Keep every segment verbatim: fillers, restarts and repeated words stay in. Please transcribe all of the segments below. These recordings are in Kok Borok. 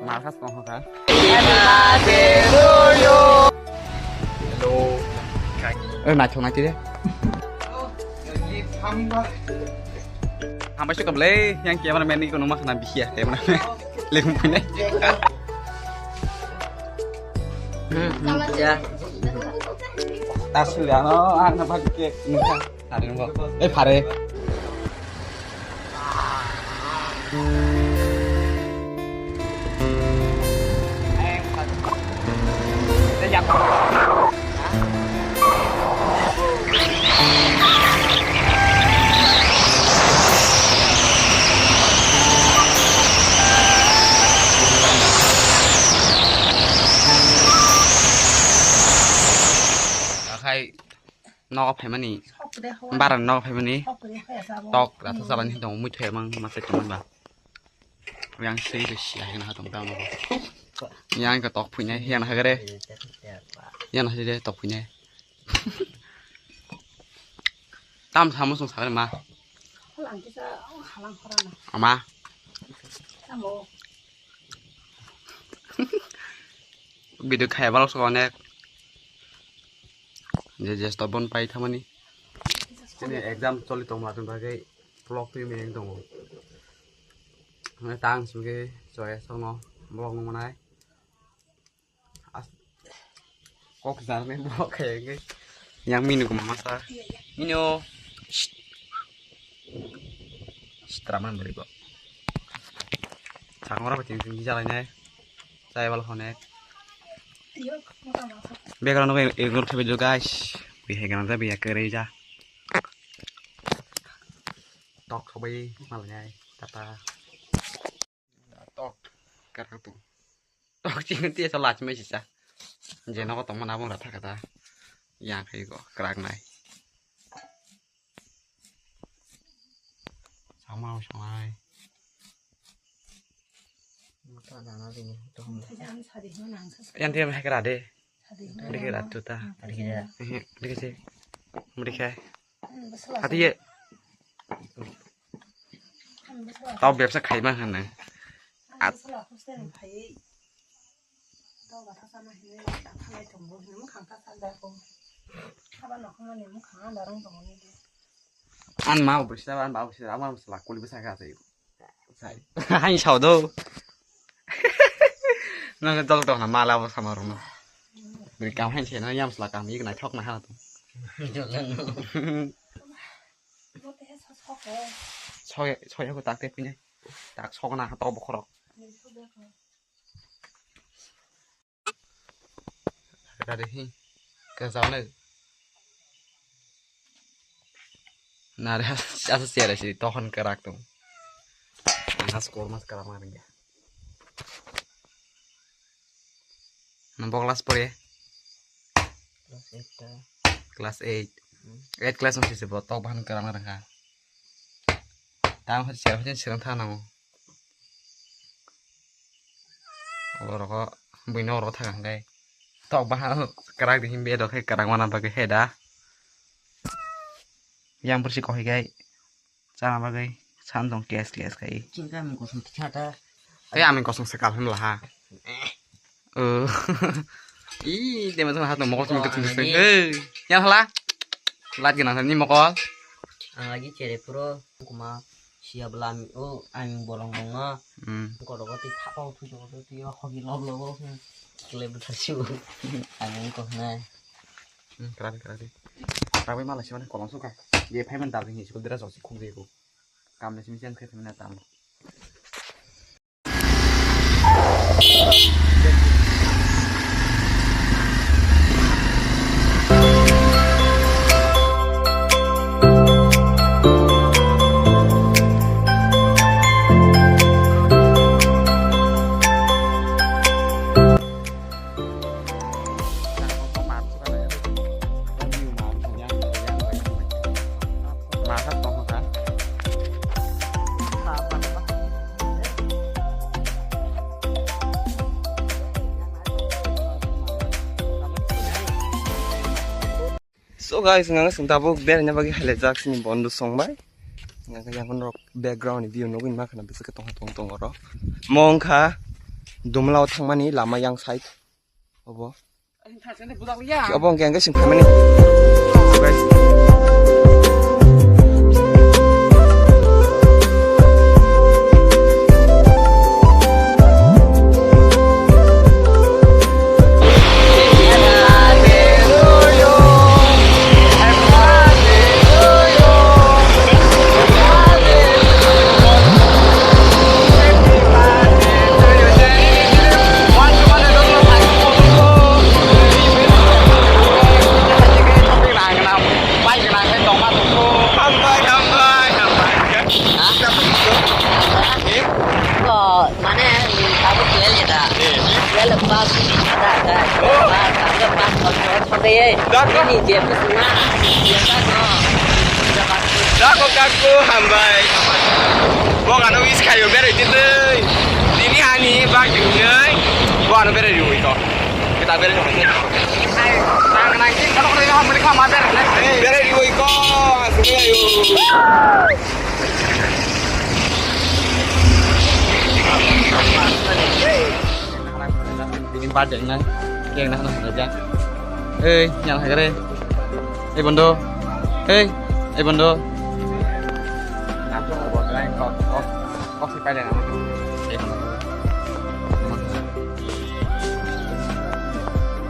Markas tong kha. Hello. Eh, naithok naithok de. Hambai sukam le, yang cameraman ni kono ma khana bihia, cameraman. Lehung punya. Hmm, hmm, ya. Tasu ya, no, ana pakai nengka. Phare nungbo. Eh, phare. Akhai. Nogo phaimani. Sok de hwa. Bara nogo phaimani. Sok de hwa sabo. Tok, rathok salani tong mui thai mang ma se tong ba. Yang sei de sia hena tong tang nogo. Yang ka tok phuinai, yang hagare. Yang hagare tok phuinai. Tam samo song sagare ma. Halang kisa, halang khorana. Ama. Samo. Video khai balok sok onek. Je je stop bon pai thamani. Chini exam choli tongma tong bagwi vlog twi meng tongo. Mane tang sungke choya songno vlog nung manai. As-, kok jar ne vlog khai ke. Yang minu ko mama sa. Minu. Straman beri ko. Sakong ora pati tinggi jalai nai. Saya bal honek. Background ko ignore khabe jo guys. Bihai gana ja biya kere ja. Tok khabai malai nai. Tata. Tok karak tu. Tok chini tia sa lach mai sisa. Je nogo tongma nabung ra thaka ta. Yang khai ko karak nai. Sama sangai. Mata dana dini. Yang dia mai kara de. Beri kara tu ta. Beri kara. Beri kara. Hati ye. Tau bebsa khai ma hana. At. An ma bo bwsa, an ba bwsa, ama bwsa la kuli bwsa ka sai. Sai. Hain sao do. Nang dol dol na mala bo sama rung. Beri kam hain se na yam sla kam ik nai thok na ha to. Soya, soya ko tak te pine. Tak sok na ha to bokhorok. Kari hi. Kajau na. Nare asa sere si tohon karak tung. Anas kor mas karam ngar ya. Nang bo class pore? Class eight ta. Class eight. Hmm. Eight class nung sisi bo tok bahan karam ngar kha. Tang hoi sere hoi sere thang nango. Oro ko buino oro thang hang kai. Tok bahan karak di himbe do khai karak mana bagwi he da. Yang bersi ko hai kai. Chana bagwi san dong kes kes khai. Chingka mung kosong thata. Tei ami kosong se kal hwn laha. Eh. Oh. Ih, dema jong hato mokol simi kosong se. Hei, yang hala. Lat gina ni mokol. Ang lagi chere puro kuma sia belami. Oh, ang bolong bonga. Hmm. Koro ko ti thapa uthu jo ko ti hogi lob lob. Kile buthar siu. Ang ko na. Hmm, kerasi, kerasi. Tapi malah sih mana kolong suka. Dia payment dari ni sekolah dia sosi kung dia ku. Kam na simi siang khe thangna tam. So guys, ngang sing tabuk beraina bagwi hailajak sini bondu songbai. Ngang yang rok background ni view nugwi ma khana bisik tong tong tong oro. Mongkha. Dumlao thangmani lama yang side. Obo. Obo hwnkhe ang khe sing phaimani. Hambai, hambai, hambai. Ko, mane, tabuk twelve da. Eh. Twelve pass, da, da. Oh. Pass, pass, pass, pass, pass, pass. Dako. Ini dia pesan mah. Biasa ko. Dako, dako, hambai. Bo kano wish khayo berai titei. Tini ani bak yunai. Bo ano berai yui to. Kita berai yui. Hai, nang nang kin kalau kalau yang beli kama berai. Berai yui ko, asli yui. Bini birthday nang, cake nang nang saja. Hei, nyal hagre. Hei, bondo. Hei, hei, bondo. Kok, kok, kok si pai dena.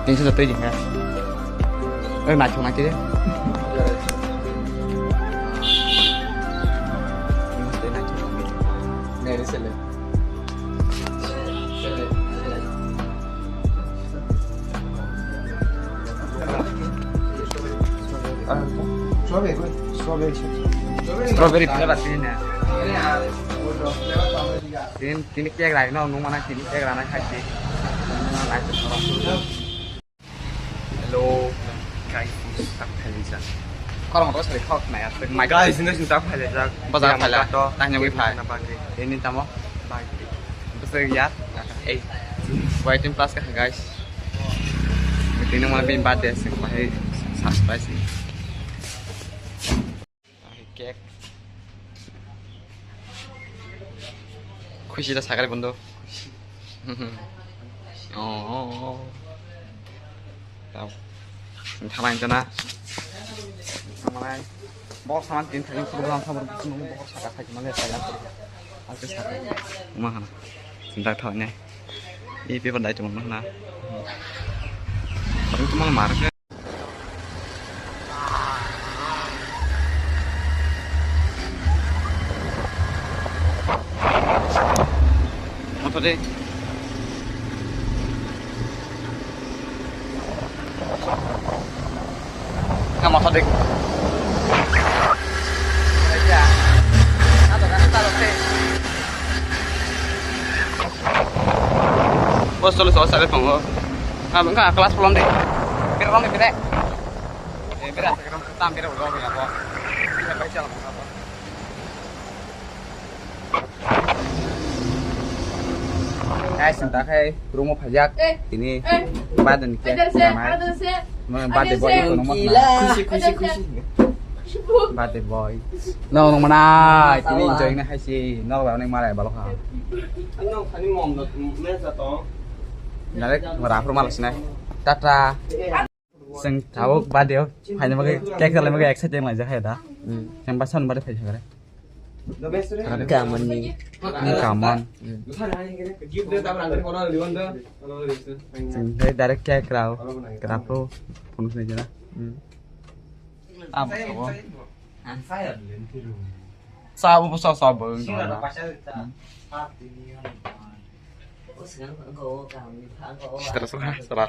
Ini sudah tuh ya. Eh, nacho nacho deh. Ini sudah nacho. Nggak ada selai. Strawberry, strawberry. Strawberry flavor sini na. Tin, tin cake rai no, nung mana tin cake rana khai. Hello, guys, tak phaijak. Korang motor sari khok nai aswk mai. Guys, ini sini tak phaijak. Bazar phaila. Tanya wi phai. Ini tamo? Bike. Bese ya. Eh. Waiting plus ka, guys. Ini mana bin birthday sih, bahai surprise ni. Cake. Khushi da sakari bondo. Oh, oh, oh. Tau. Thalai jana. Thalai. Bok saman tin thani puro bang saman puro bok saka khai male saya. Alke saka. Uma hana. Sindak thau ne. I paper dai chuma hana. Paling cuma mar. Motor de. Ka motor de. Bos cholo so sare tongo. Ang wngkha class polom de. Pera rong de pera. Eh, pera pera tam pera rong ya bo. Pera bai chal. Guys, ang takhai room o phajak. Eh. Tini. Eh. Birthday ni cake. Ada se, ada se. Birthday boy ko nang mana. Khushi, khushi, khushi. Birthday boy. No, nang mana. Tini enjoy na hai si. No, ba nang mara balok ha. Ano, ani mom na, me sa to. Direct mara pro malas na. Tata. Seng tabuk birthday o. Hai na magai cake lai magai excited lai ja hai da. Seng ba san birthday phai kare. Kamon ni. Ni kamon. Seng hai direct cake rao. Kena pro. Phone sini jana. Am sabo. Sabo sabo. Sabo. Sitra sera sera.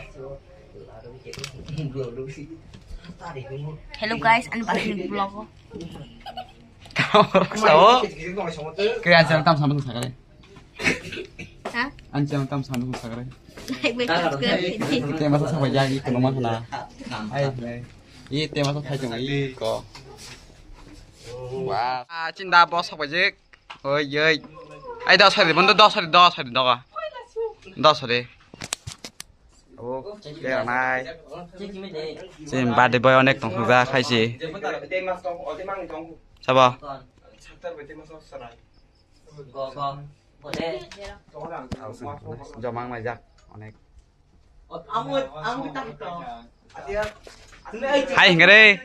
Hello guys, ani bagwi vlog o. Kamor sao. Kaya channel tam samung sakare. Ha? Ani channel tam samung sakare. Like, subscribe. Tema sa sabai jagi kono ma khana. Ai, ai. I tema sa thai jong i ko. Wah. Ah, chinda boss sabai jik. Oi, oi. Ai, dos hari, bondo dos hari, dos hari, doga. Dos hari. Oh, keranai. Chim birthday boy onek tong ja khaisi. Sabo. Jomang laijak onek. Hai hingre.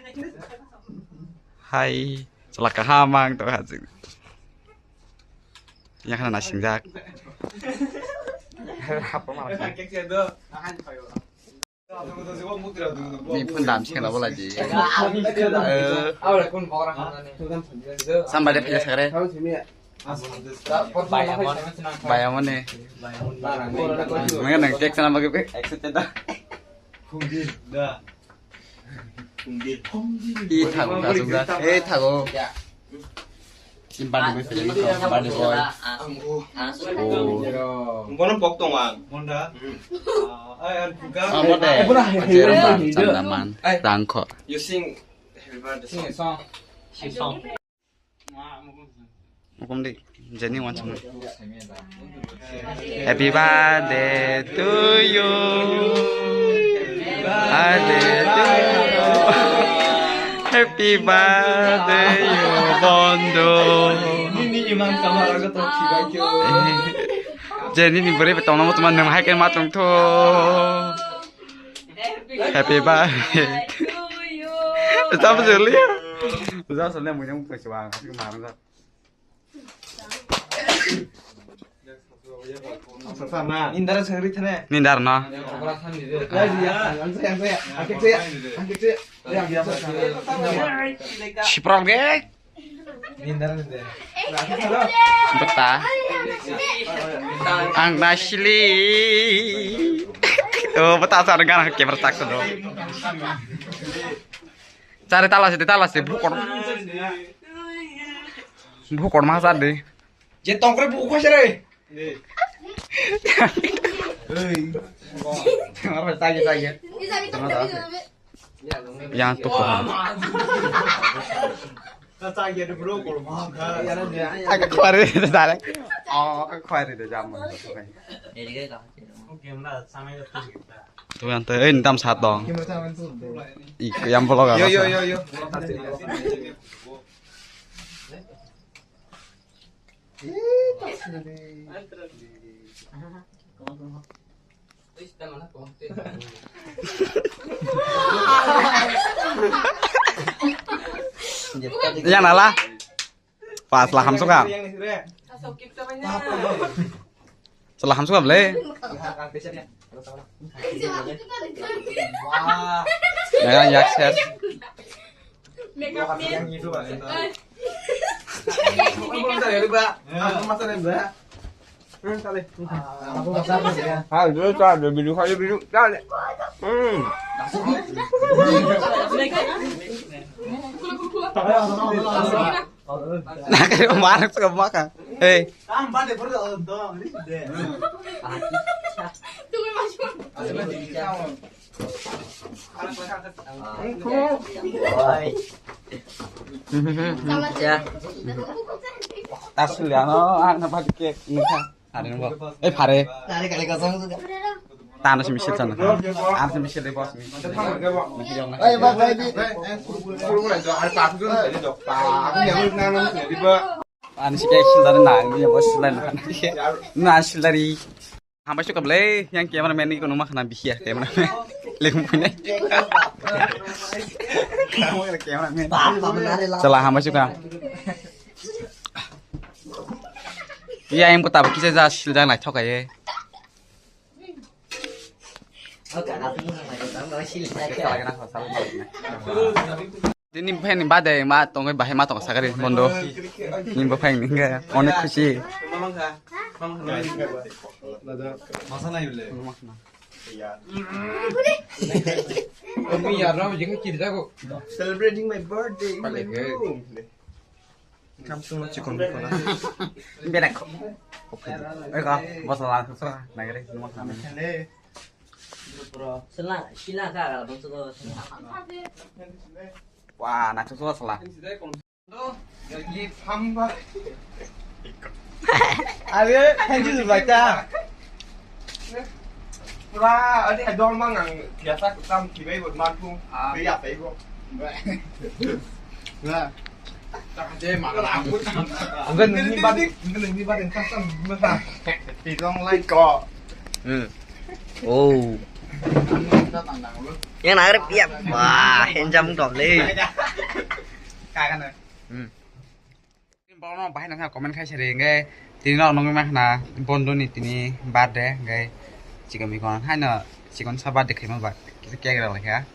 Hai. Chala kaham ang to hajing. Yang kana nasingjak. Ni phun dam sing na bola ji. Sambai de phaja sagre. Bayamone. Nang nang cake sana bagi pe. Accepted da. Ih, thago kasuk da. Eh, thago. Team party boy, party boy. Oh. Bono pok tong ang. Monda. Ah, mode. Jerman, Chandaman, Rangkho. You sing happy birthday song. Sing song. Hukum di, Jenny wansukma. Happy birthday to you. Birthday to you. Happy birthday, you bondo. Nini imang kamar aga to khibai kyo. Jenny ni bwrwi tongna mo tuma nang hai ke ma tong tho. Happy birthday to you. Jam jeliya. Jam jeliya mujang pesiwa. Asik marang. Nindar sengri thane. Nindar no. Siprok ge. Nindar nindar. Beta. Ang nasili. Oh, beta sar gan ke bertak do. Cari talas di talas di bukor. Bukor masa di. Je tongkre buku sih re. Tengah tagi tagi. Yang tuh kok. Agak kuari itu tarik. Oh, agak kuari itu zaman. Tuh yang tuh, eh, ini tam satu. Iko yang belok. Yo, yo, yo, yo. Yang nala? Pas lah hamsuka. Salah hamsuka beli. Nah, yang ses. Ah, dulu tak ada bidu kali bidu tak ada. Hmm. Nak marak suka makan. Hei. Asli ano, ano pati cake ni kan. Ada nunggu. Eh, pare. Tano si misil sana. Ano si misil de boss mi. Ayo, Bang, Bang, di. Ano si cake sila na, ini bos sila na. Na sila ri. Hambai suka belai, yang cameraman ni kono makna bihia cameraman. Lengpui nai. Cameraman. Salah hambai suka. Iya, yang kota bukisa ja siljang naithok aye. Tini phai ni bade ma tongwi bahai ma tong sakari bondo. Ni bo phai ni ga onek khusi. Celebrating my birthday in my room. Kam sung chikon ko na. Berak. Eka, bos la sura nagre numa khana. Sila, sila ka, bangso ko sila. Wah, nak susu sila. Are, thank you, Zubaita. Pura, adi hai dong mang ang biasa kutam kibai buat mantu. Ah. Biasa ibu. Nah. Ang kan ni ba, ang kan ni ba den sa sa. Pi long lai ko. Hmm. Oh. Yang nang rep ya. Wah, handsome dong le. Ka ka na. Hmm. Borokno bahai nang comment khai sari hingke tini no nongwi ma khna bondoni tini birthday hingke chikon mikon haino chikon sa birthday khaima ba kisa cake rok laikha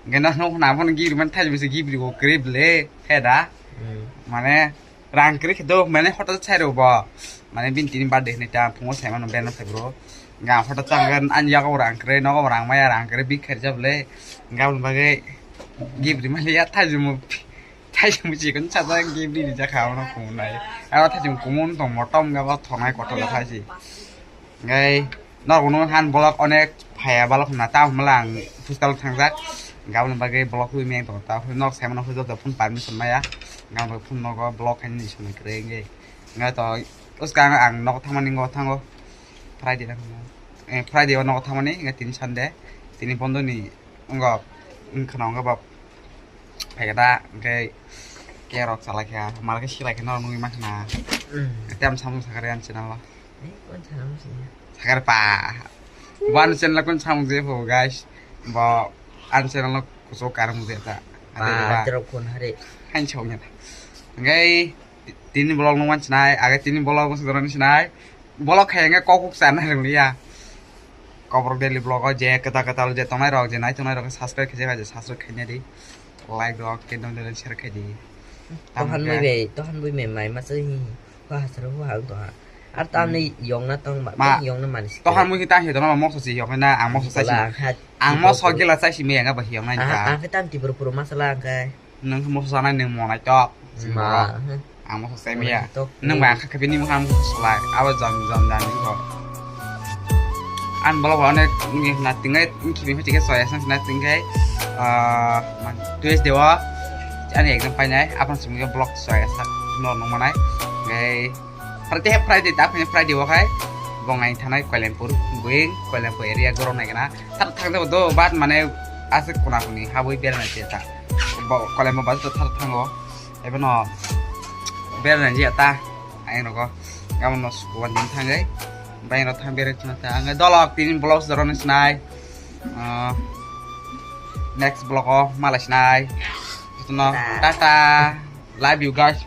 hingke no nong khna abono gift man thai bisa gift rok kwrwi bwle khe da. Hmm. Mane rang kwrwi khe do mane hoto sai rok bo mane bini tini birthday hinwi ta phungo sai mano beno sai bro hingke ang hoto chang ani yago rang kwrwi nogo rang maya rang kwrwi big kharijak bwle hingke aboni bagwi gift rwmani ya thai jumo. Thaising chikon chajak gift rijak kha abono kumun nai. Aro thaising kumun tong motom ga ba thongnai kotor ga thaisi. Ngai nok uno han bolok onek phaya balok na ta humla ang phuskal thangjak. Gabon bagwi bolok hui meng tong ta nok semano hui jok phun permission maya. Gabon phun nogo bolok khaini simi kre ngai. Ngai to uskang ang nok thamani ngo thango. Friday na. Eh, Friday o nok thamani ngai tin Sunday. Tini bondo ni Wngkha, wngkha na wngkha ba. Phaikha da, hwnkhe cake rok chalai kha, mal khe silai khe norok nugwi mankha na. Hmm. Tei ang samung sakha rw ani channel o. Eh, kon samung sini? Sakha rw pa. Bo ani channel o kon samung je pho, guys. Bo ani channel o kuchuk karang je ta. Ade ba, ba. Terok kon hari. Hain chong ya. Hwnkhe tini vlog nung man sinai, age tini vlog nung sinai. Bolok khe hwnkhe kok kuk sana rwngya. Kobrok daily vlog o je kwtal kwtal je tongnai rok je nai tongnai rok subscribe khe je subscribe khaina di. Like rok tei nong share khai di. Tohan bui bai, tohan bui mai mai masa hi. Ho hasra ho hang toha. Ar tamni yong na tong ba, yong na manis. Tohan bui ta hi tong ma mokso si yong na ang mokso sai. Ang mokso gila sai si me ang ba hi yong na. Ang khe tam tibur puru masala ang khe. Nung moso sanai nung monai tok. Ma. Ang moso sai miya. Nung ba kha khe bini mokha moso salai. Abo jam jam jam ni ko. An bolo bolo ne ngi na tingai ngi bi hoti ke soya sang na tingai. Ah, man, tu es dewa. Ani exam painai. Apan simi ke block soya sak no nung manai. Ngai. Friday, Friday, ta phai Friday o khai. Bong ai thanai Koilempur, going Koilempur area gorok nai gana. Thar thang do, bat mane aswk kuna kuni habwi berana je ta. Bo Koilempur bazar to thar thango. Ebono berana je ta. Ai rogo. Gamo no sukuan din thangai. Bai ro thang bere chuna ta. Ang dolok tin blouse dorong sinai. Ah, next vlog o malai sinai. Tata. Tata. Love you guys.